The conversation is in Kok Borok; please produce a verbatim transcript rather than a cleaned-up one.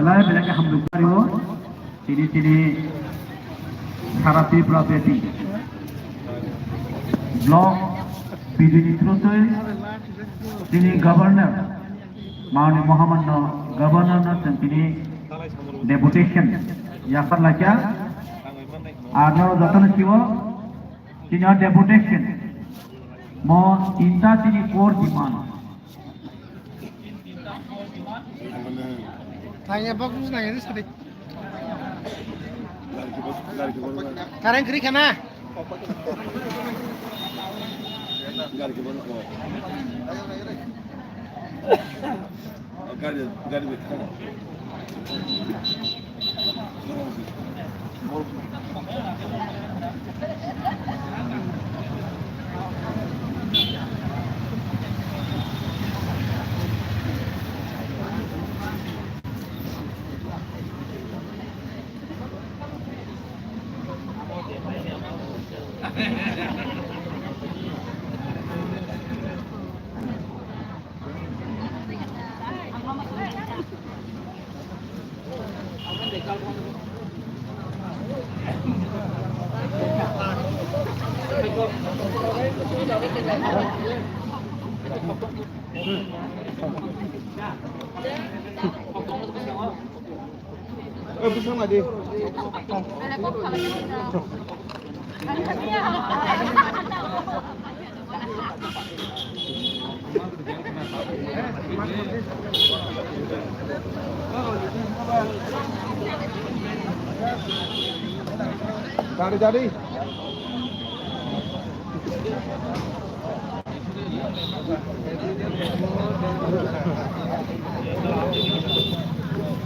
Belai belai khe hambai khlaio, tini tini sara Tripura bepi block B D ni through twi tini governor, Manani Mohamanno governor no chwng tini deputation yapharlaikha. Ar no jotono siwo tini o deputation mo tinta tini core demand. Nangya bok nangya ni sadi. Karang kri khana. Gari, gari. Dari, dari.